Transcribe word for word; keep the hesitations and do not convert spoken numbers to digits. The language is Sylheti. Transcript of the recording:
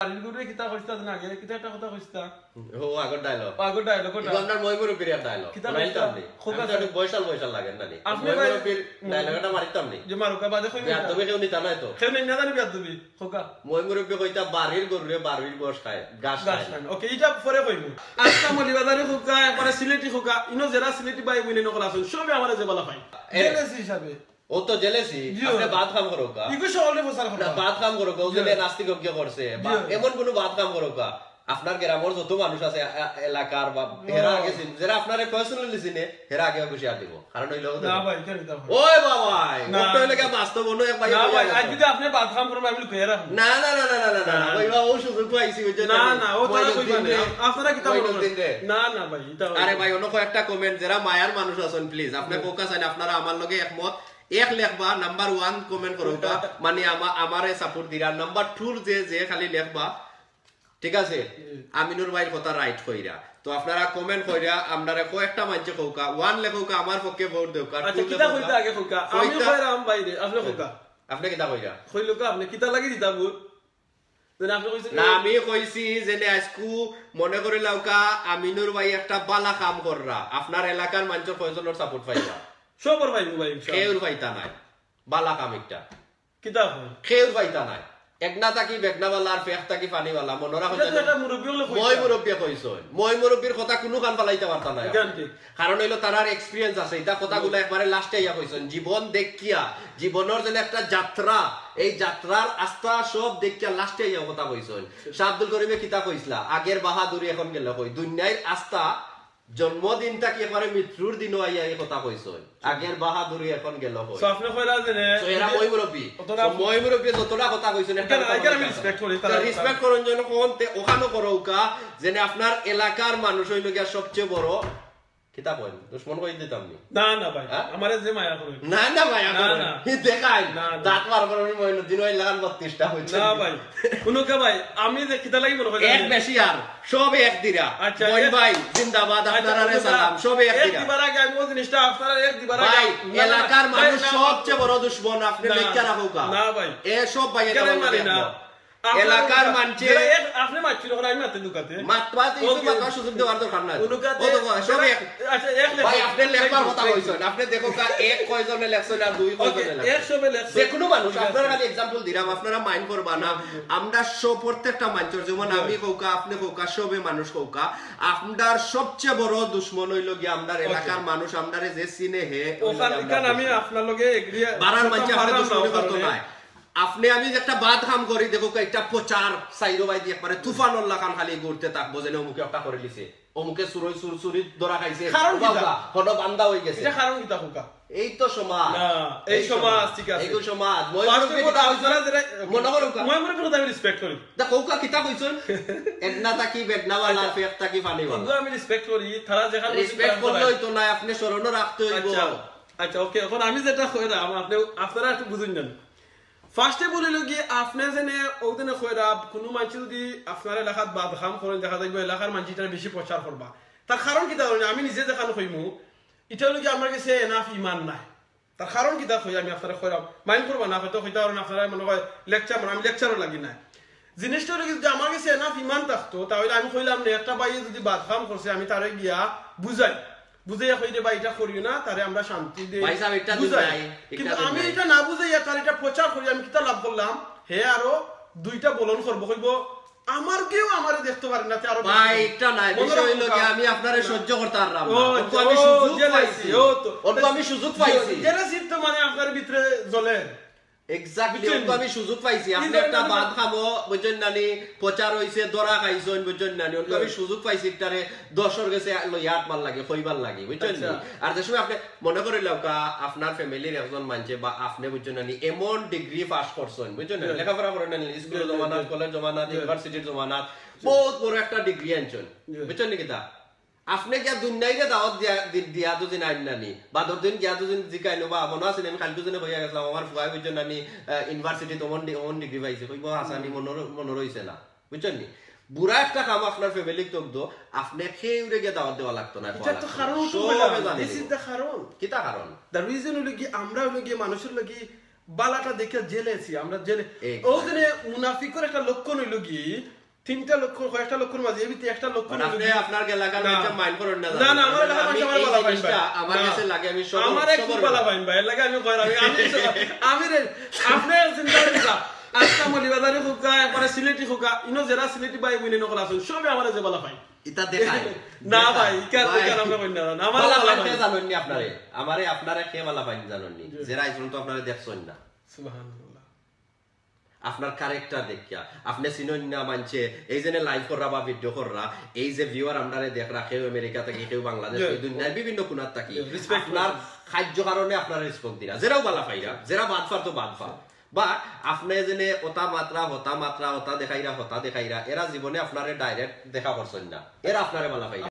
বাড়ির গরুরে কিতা কইছতা না আগে, কিতা একটা কথা কইছতা। ও আগর ডায়লগ। আগর ডায়লগ ওটা। ইগু আমরার ময় মুরব্বির এক ডায়লগ। কিতা মারিতাম কইছতা? নি। খোকা আমি তো একটু বয়সাল বয়সাল লাগের না নি। আপনি ময় ভাই- মুরব্বির ডায়লগ এটা মারিতাম নি। যে মারুকা বাদে কইবি না। বেয়াদবি কেউ নিতা নায় তো। কেউ নেই না জানি বেয়াদবি। খোকা। ময় মুরব্বি কইতা বাড়ির গরুরে বাড়ির গোশ খায়, ঘাস খায় না। ওকে, এটা পরে কইবো। আজকে মলিবাজারে খোকা একবারে সিলেটি খোকা, ইনো যেরা সিলেটি ভাই বইন নকল আছইন, সবে আমারে যে বালা পাই। এ। জেলেসি হিসাবে। ও তো জেলেসি। জি। আপনি বাদ কাম করো কা। ইগু সকলে প্রচার না, করবা। বাদ কাম করো কা। ও জি। যে নাস্তিক অজ্ঞ করছে বা জি। এমন কোনো বাদ কাম করো কা। আপনার গ্রামর যত মানুষ আছে এ-, এ-, এলাকার বা হেরা আগে চিন, যারা আপনারে পার্সোনালি চিনে, হেরা আগে হুঁশিয়ার দিব। কারণ হইলো না ভাই, কেন দিতাম? ওই বাবা, না। ওটা হইলে কি বাস্তব অন্য এক ভাই না হইয়া ভাই, গেছে। আর যদি আপনি বাদ কাম করবেন আমি লুকিয়ে রাখবো। না, না, না, না, না, না, না, না, না। ওই বাবা ও সুযোগ পাইছি, ওই জন্য না, আমি না, ও তারা মইনুদ্দিন কইবা না। রে। আপনারা কিতা মনে মইনুদ্দিন করেন? রে। না, না ভাই, এটা আরে ভাই, অন্য কয়েকটা কমেন্ট, যারা মায়ার মানুষ আছেন, প্লিজ, আপনি ফোকাস আইন, আপনারা আমার লগে একমত, এক লেখবা, নাম্বার ওয়ান কমেন্ট করো কা, মানে আমা-, আমারে সাপোর্ট দিরা, নাম্বার টু যে, যে খালি লেখবা, ঠিক আছে? আমিনুর ভাইর কথা রাইট কইরা। তো আপনারা কমেন্ট কইরা, আমরারে কয়েকটা মানষে কউকা, ওয়ান লেখউকা, আমার পক্ষে ভোট দেউকা, আচ্ছা, টু কিতা লেখউকা। কইতা আগে কউকা? আমি কইতা- কইরাম বাইরে, আপনি কউকা। আপনি কিতা কইরা? কইলুকা আপনি, কিতা লাগি দিতা ভোট? যেন আপনি কইছেন না, আমি কইছি যে নে আজকু মনে করি লাউকা, আমিনুর ভাই একটা বালা কাম কররা, আপনার এলাকার মানষর কয়জনর সাপোর্ট পাইবা? সবর ভাই, ভাই, ইনশাআল্লাহ। কেউর পাইতা নাই, বালা কাম একটা। কিতা কই? কেউর পাইতা নাই। এক না থাকি বেগনাওয়ালা আর ফেক থাকি পানিওয়ালা, মনে রাখো এটা তো যেন একটা মুরব্বী হলে কইতা। ময় মুরব্বিয়ে কইছইন। ময় মুরব্বিয়ে কইছইন। ময় মুরব্বির কথা কুনুখান ফালাইতা পারতা না। এখান ঠিক। কারণ হইলো তারার এক্সপিরিয়েন্স আছে। ইতা কথাগুলা একবারে লাস্টে আইয়া কইছইন। জীবন দেখিয়া, জীবনর যেন একটা যাত্রা, এই যাত্রার আস্তা সব দেখিয়া লাস্টে আইয়া কথা কইছইন। শাহ আব্দুল করিমে কিতা কইছলা? আগের বাহাদুরি এখন গেল কই? দুনিয়ার আস্তা জন্মদিন থাকি একবারে মৃত্যুর দিনও আইয়া এই কথা কইছইন। আগের বাহাদুরি এখন গেল কই? So, আপনি কইরা যে নে, So, এরা ময় মুরব্বি। অতটা So, ময় মুরব্বি যতটা কথা কইছইন, একটা এখানে, কথা এখানে আমি বলতে রেসপেক্ট করি, তো তারা রেসপেক্ট করুন যেন কোন তে-, ওখানো করো উকা, যেন আপনার এলাকার মানুষ হইল গিয়া সবচেয়ে বড়। কিতা কইন? দুশমন কই দিতাম নি? না, না ভাই, হ্যাঁ? আমারে যে মায়া করে। না, না ভাই, আমি না, কই। না। দেখাই। না, না। দাঁত বার করে আমি মইনুদ্দিন ওই লাগান বত্রিশটা হইছে। না ভাই, কোনোকে ভাই, আমি যে কিতা লাগি মনে করি এক জানি? বেশি আর সব এক দিরা। আচ্ছা, মইন এক- ভাই, জিন্দাবাদ, আচ্ছা, আপনারারে কোনোকে সালাম, সব এক এক দিরা। দিবার আগে আমি ওই জিনিসটা আপনারা এক দিবার আগে ভাই, না, না, না, এলাকার ভাই, মানুষ না, সবচেয়ে বড় দুশমন, আপনি না, লেখা রাখো কা। না ভাই। এ সব ভাই কেন আমার মানি না? দেখবো। আপনার এলাকার কথা, মানষে যেটা এক, আপনি মাতছেন ওখানে আমি মাতে ঢুকাতে। মাত, মাত, এই তো ওকে। মাতার সুযোগ দেওয়ার দরকার নাই। অনুকাতে ও তো কয়, সব এক। আচ্ছা, এক লেখা। ভাই, আপনি লেখবার কথা কইছেন। আপনি দেখো কা, এক কয়জনে লেখছেন আর দুই কয়জনে ওকে, লেখছেন। একশো বে লেখছে। যে কোনো মানুষ, ঠিক আছে। আপনারা খালি এক্সাম্পল দিলাম, আপনারা মাইন্ড করবা না। আমরা সব প্রত্যেকটা মানুষের, যেমন আমি কউকা, আপনি কউকা, সবে মানুষ কউকা, আপনার সবচেয়ে বড় দুশমন হইল গিয়া আমরার এলাকার মানুষ, আমরারে যে চিনে হে, ওই ওখান, লগে আমরা কারণ আমি দুশমন। আপনার লগে এগ্রি বাড়ার মানষে আপনার পারলাম না দুশমনি করতো ওখানে। নাই। আপনি আমি যে একটা বাদ কাম করি, দেখো একটা প্রচার, সাইরো ভাই দিয়ে একবারে তুফানর লাখান খালি ঘুরতে থাকবো, যেন অমুকে একটা করে লিছে, অমুকে চুরই চুর চুরি ধরা খাইছে, কারণ বাবা, কিতা? হনো বান্দা হয়ে গেছে। এটা কারণ কিতা কউকা? এই তো সমাজ। না, এই সমাজ, ঠিক আছে। এইগুলো সমাজ। মই First মুরব্বি of all, কিতা কইছইন? আপনারা যেটা মনে করো কা? মই মুরব্বির কথা আমি রেসপেক্ট করি। দা কউকা কিতা কইছইন? এক না থাকি বেগনাওয়ালা, ফেক থাকি পানিওয়ালা। ওগুলো আমি রেসপেক্ট করি, তারা যেখানে রেসপেক্ট করলে হইতো না, আপনি স্মরণও রাখতে হইব। আচ্ছা, আচ্ছা, ওকে, এখন আমি যেটা কইরাম, আপনি, আপনারা একটু বুঝুন না। ফার্স্টে বলিল কি, আপনি যেনে, ও যেনে কইরা, কোনো মানষে যদি আপনার এলাকাত বাদ কাম করেন, দেখা যাইব এলাকার মানষে এটা বেশি প্রচার করবা। তার কারণ কিতা জানেন? আমি নিজে যেখানে কইমু, এটা হলো কি আমার গেছে এনাফ ইমান নাই। তার কারণ কিতা কই আমি আপনারে কইরাম, মাইন্ড করবা না, হয়তো কইতা পারেন আপনারা মনে হয় লেকচার, মানে আমি লেকচারও লাগি না। জিনিসটা হলো কি, যদি আমার গেছে এনাফ ইমান থাকতো, তাহলে আমি কইলাম না, একটা ভাইয়ে যদি বাদ কাম করছে, আমি তারে গিয়া বুঝাই, বুঝাইয়া কই দে, "ভাই, এটা করিও না, তারে আমরা শান্তি দেই।" ভাই সাহেব, একটা দিন বুঝাই। নাই, কিন্তু একটা দিন আমি নাই। এটা না বুঝাইয়া তার এটা প্রচার করি, আমি কিতা লাভ করলাম? হে আরো দুইটা বলন করবো, কইবো, "আমার কেউ আমারে দেখতে পারে না, তে আরো বেশি ভাই, করে।" একটা নাই, মনে বিষয় রাখো হইলো কি, কথা। আমি আপনারে সহ্য করতে পারলাম ও, না। অখন আমি ও, সুযোগ জেলেসি, পাইছি। ও তো। অখন আমি সুযোগ পাইছি। জেলেসি তো মানে আপনার ভিতরে জ্বলে। এক্স্যাক্টলি, বুঝছেন? অখন আমি সুযোগ পাইছি। আপনি কিন্তু একটা আমি বাদ কামো, বুঝছেন নানি, প্রচার হইছে, ধরা খাইছইন, বুঝছেন নানি, অখন আমি সুযোগ পাইছি, একটারে দর্শকর গেছে লইয়া আটবার লাগে, কইবার লাগে, বুঝছেন নি? আচ্ছা। আর যে সময় আপনি মনে করি লাউকা, আপনার ফ্যামিলির একজন মানষে বা আপনি, বুঝছেন নানি, এমন ডিগ্রি পাস করছইন, বুঝছেন নানি? জি। লেখাপড়া করেন নানি, স্কুল জি, জি, জমানাত, জি। কলেজ জমানাত, জি। ইউনিভার্সিটির জমানাত, জি। বহুত বড় একটা ডিগ্রি আনছইন, জি। বুঝছেন নি কিতা? আপনি গিয়া দুনিয়াইরে দাওয়াত দিয়া, দি-, দিয়া দুদিন আইন নানি, বাদর দিন গিয়া দুদিন জিকাইন বা মনে আছে নি, আমি কালকে দিনে কইয়া গেছিলাম, আমার ফুয়ায়, বুঝছেন নানি, আহ, ইউনিভার্সিটিত অমন ডি-, অমন ডিগ্রি পাইছে, কইবো হাছা নি, মনো র-, মনো রইছে না, বুঝছেন নি? বুড়া একটা কাম আপনার ফ্যামিলিত তো, আপনি কেউরে গিয়া দাওয়াত দেওয়া লাগতো না, এটা কওয়া তো লাগতো না। কারণ তো সবে কইলাম, জানে this নি। is the কারণ। কিতা কারণ? The reason হইলো কি, আমরা হইলো গিয়ে মানুষের লাগি বালাটা দেখে জেলেছি আমরা, জেলে। ও জেনে মুনাফিকর একটা লক্ষণ হইল কি, তিনটা লক্ষণ, কয়েকটা লক্ষণ মাঝে, এমনিতে একটা লক্ষণ হইল কি, আপনার গেলাগান মাইন্ড করেন না। না, না, আমার এলাকার মানুষ আমার বালা পাইন ভাই। আমার কাছে লাগে, আমি সব আমার এক বালা পাইন ভাই, লাগে আমি কই, আমি আমি আমি রে, আপনি চিন্তা করেন না। আজকে মৌলভীবাজারি হোকা, একবারে সিলেটি হোকা, ইনো যারা সিলেটি ভাই বইনে নকল আছেন, সবে আমারে যে বালা পাইন। ইতা দেখায়। না ভাই, ইকার ইকার আমরা কই না। আমার বালা পাইন জানেন নি আপনারে? আমারে আপনারে কে বালা পাইন জানেন নি? যারা আইছইন তো আপনারে দেখছইন না। সুবহানাল্লাহ। আপনার ক্যারেক্টার দেখিয়া, আপনি চিনইন না মানষে, এই যে লাইভ কররা বা ভিডিও কররা, এই যে ভিউয়ার আমরারে দেখরা, কেউ আমেরিকা থাকি, কেউ বাংলাদেশ, কেউ দুনিয়ার বিভিন্ন কোণার থাকি। আপনার কার্য কারণে আপনারা রেসপন্স দিরা, যেরাও বালা পাইরা, যেরা বাদ পার তো বাদ পার। বা আপনি যেনে ওতা মাতরা, হতা মাতরা, হতা দেখাইরা, হতা দেখাইরা, এরা জীবনে আপনারে ডাইরেক্ট দেখা করছইন না, এরা আপনারে বালা পাইরা।